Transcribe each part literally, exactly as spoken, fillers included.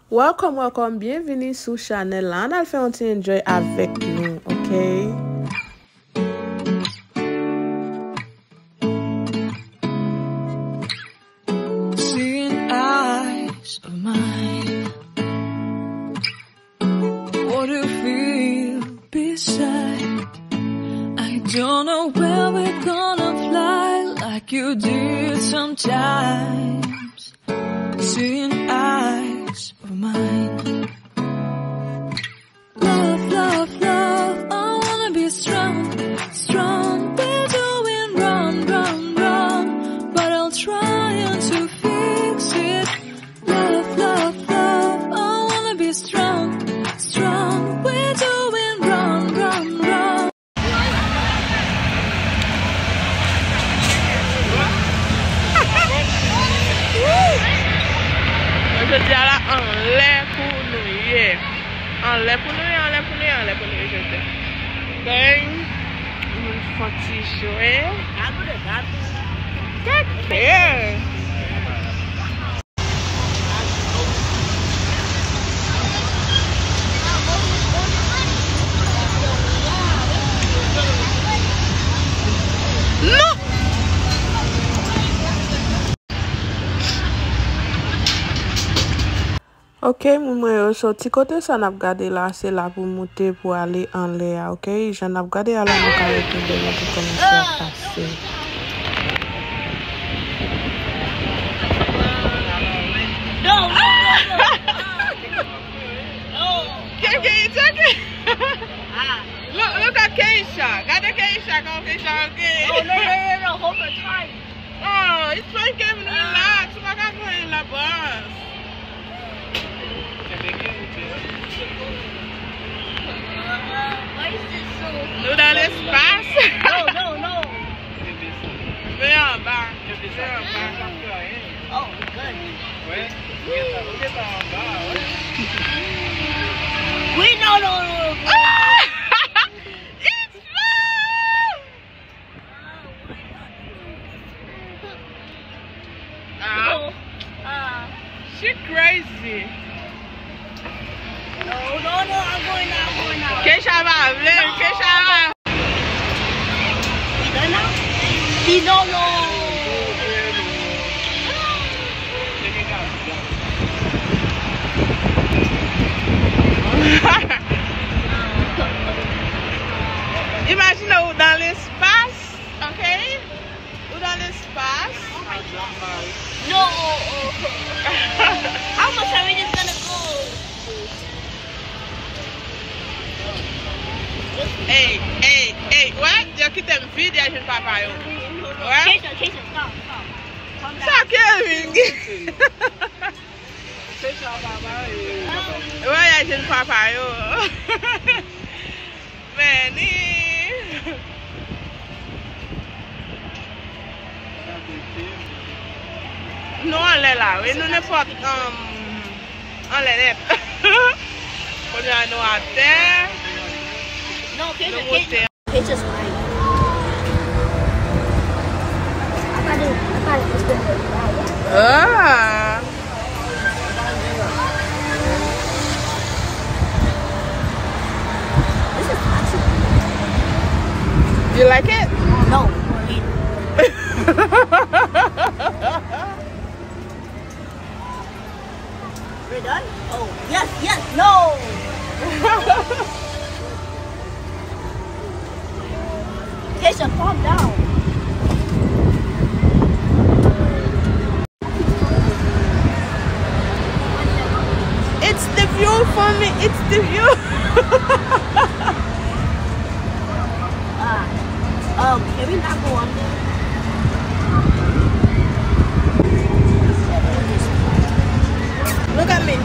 Welcome, welcome, byenvini sou chanèl la. Ann al fè yon ti enjoy avèk nou, ok? Seeing eyes of mine. What do you feel beside? I don't know where we're gonna fly like you did sometimes. Seeing eyes of mine. Love, love, love, I wanna be strong, strong. We're doing wrong, wrong, wrong, but I'll try to fix it. Love, love, love, I wanna be strong, strong. We're doing wrong, wrong, wrong. Jodi a la, anlè pou nou ye. Anlè pou nou ye, anlè pou nou ye, anlè pou nou ye, jodi a. Gang, moun fon ti jwe. Gade. Non! Ok, moun mwen yo, so ti kote sa n ap gade la, se la pou moute pou ale anlè a, ok? Jan n ap gade a la, nou ka wè gen de moun ki kòmanse ap pase. No, no, no, no. No. Keke, it's okay. Ah. Look, look at Keisha. Gade Keisha, kòman Keisha, ok? No, no, no, no, no. Hold on tight. Oh, it's fine, Kevin, relax. Ou pa ka fè anyen la, boss. Why is this so... Nou dans l'espace. No, no, no. Vin anba. Vin anba. Oh, good. We no, no, no, no. It's fun. Ah. Oh, ah. She crazy. No, no, no, I'm going now, I'm going now. Keisha va vle, Keisha va. He done now? He no, no. Imagine ou dans l'espace. Ok? Ou dans l'espace? No. How much are we just gonna go? Hey, hey, hey, wè, yo kite m vide a jèn papa yo. Wè? Keisha, Keisha, stop, stop. Calm down. Sa Kevin gen? Wè, a jèn papa yo. Meni. Nou anlè la, wi, nou nenpòt, um, anlè nèt. Kounye a nou atè. Nou moute. Ah. This is toxic. You like it? No. We're done? Oh, yes, yes, no! Keisha, calm down. It's the view for me. It's the view. Ah, um, can we not go on? Look at me.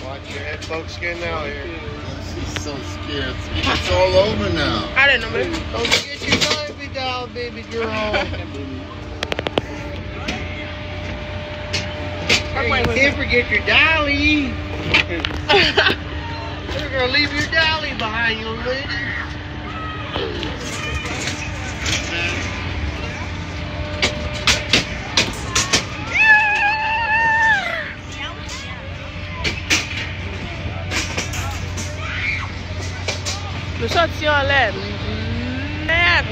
Watch your head, folks, getting out here. She's so scared. It's all over now. I didn't know, baby. Don't forget your dolly, doll, baby girl. You can't forget your dolly. You're gonna leave your dolly behind, young lady. Ti anlè nèt.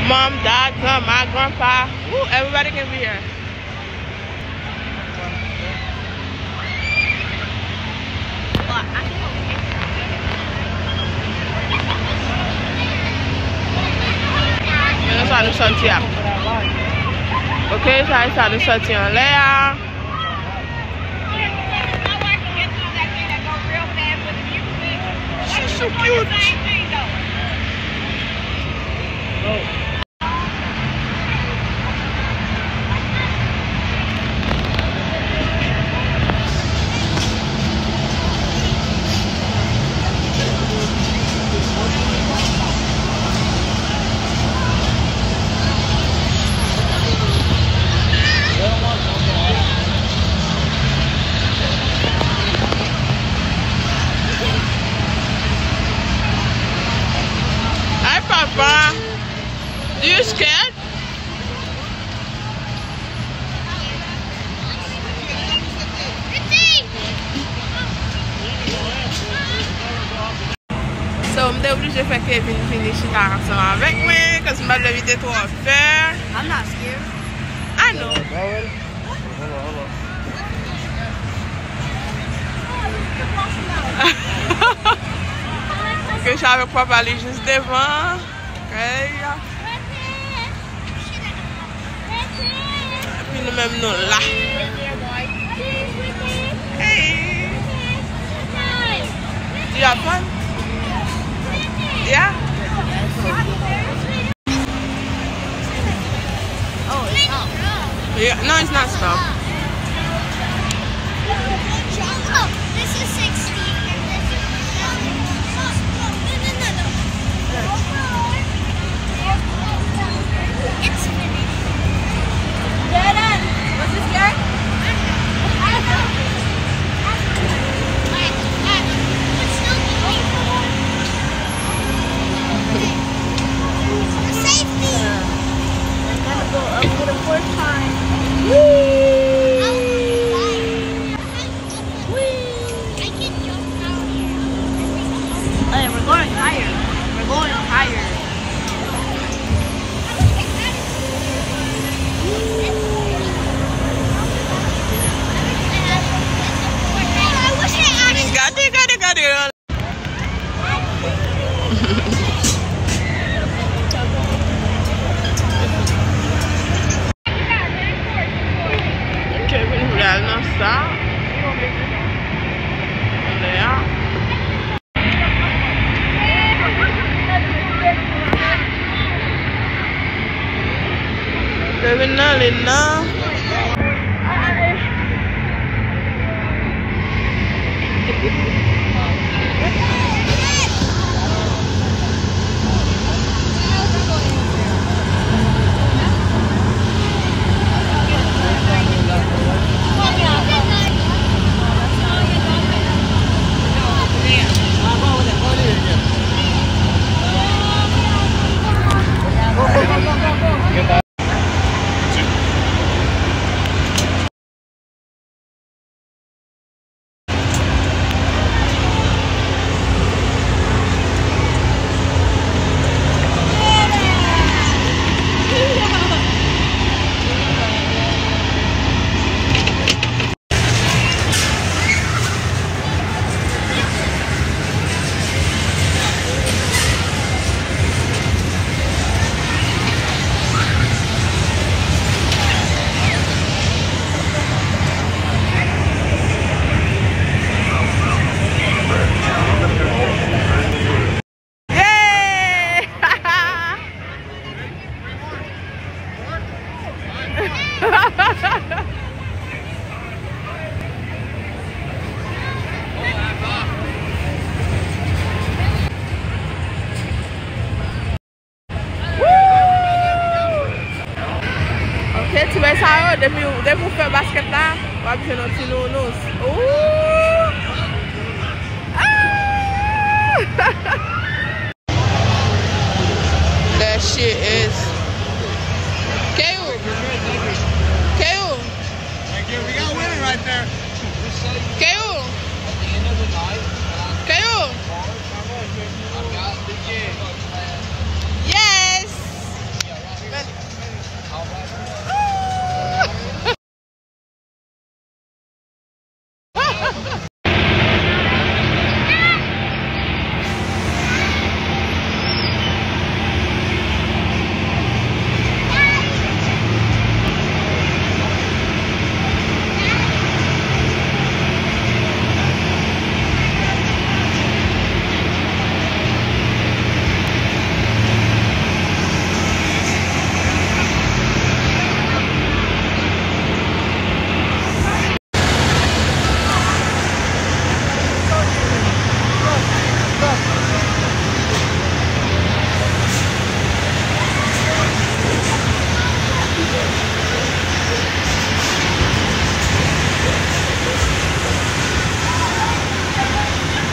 Mom, dad, grandma, grandpa. Ooh, everybody can be here. Men sa nou sòti a. Ok, sa e sa nou sòti anlè a. She's so cute. Hi, Papa. Do you scared? So, m te oblije fè Kevin vini chita ansanm avèk mwen, cause m pa vle li te twò pè. I'm not scared. I know. Ke chavèk papa li jis devan. Hey. Epi nou menm nou la. Hey. Do you have fun? Yeah? Oh, it's not. Yeah, no, it's not stop. Oh, this is sixty. No, no, no, no. It's finished. Jaden, was this good? I don't know. I don't know. Wait, wait. It's still going. Safety! We're gonna go up for the fourth time. Woo! Hey, we're going higher. We're going higher. Gade, gade, gade. Kevin vle al nan sa. Anlè a. Kevin nan, li nan. Hey! Woo! Ok, ti bagay sa yo, depi, depi w fè baskèt la, w ap jwenn yon ti nounours. Ooh! Ah! She is. Kayu. Kayu. Kayu. Kayu. Yes.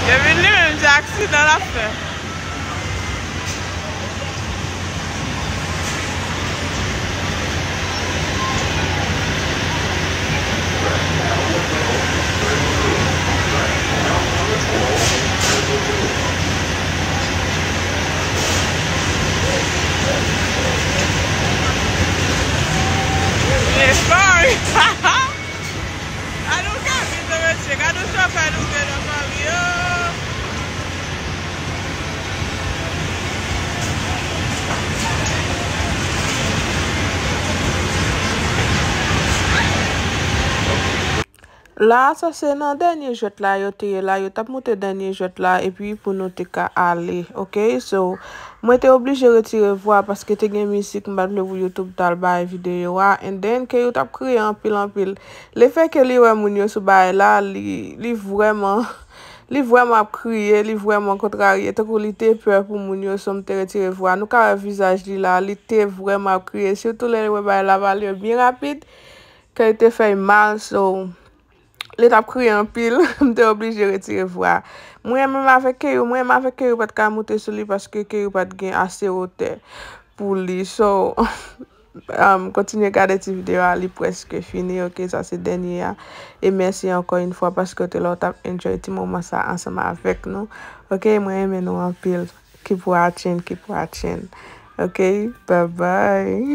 Kevin li menm se aksidan l ap fè. Li fò wi. Gade yon kapito mesye, gade yon chanpay nou gen nan fami yo. La a, sa se nan dènye jwèt la yo te ye la, yo t ap moute dènye jwèt la, epi pou nou te ka ale, oke? So, mwen te oblije retire vwa paske te gen mizik, m pa t vle pou YouTube t al bay videyo a, and then ke yo t ap kriye anpil, anpil. Lefètke li wè moun yo sou bagay la, li, li vrèman, li vrèman ap kriye, li vrèman kontrarye, tankou li te pè pou moun yo, so m te retire vwa. Nou ka wè vizaj li la, li te vrèman ap kriye, sitou lè li wè bagay la vale byen rapid. Kay te fè l mal, so li t ap kriye anpil, m te oblije retire vwa. Mwen menm avèk Keyou, mwen menm avèk Keyou pa t ka moute sou li paske Keyou pa t gen ase wotè pou li. So, um, kontinye gade ti videyo a, li prèske fini, oke, sa se dènye a. E mèsi ankò yon fwa paske w te la, w t ap enjoy ti moman sa ansanm avèk nou. Oke, mwen renmen nou anpil. Keep watching, keep watching. Ok, bye bye.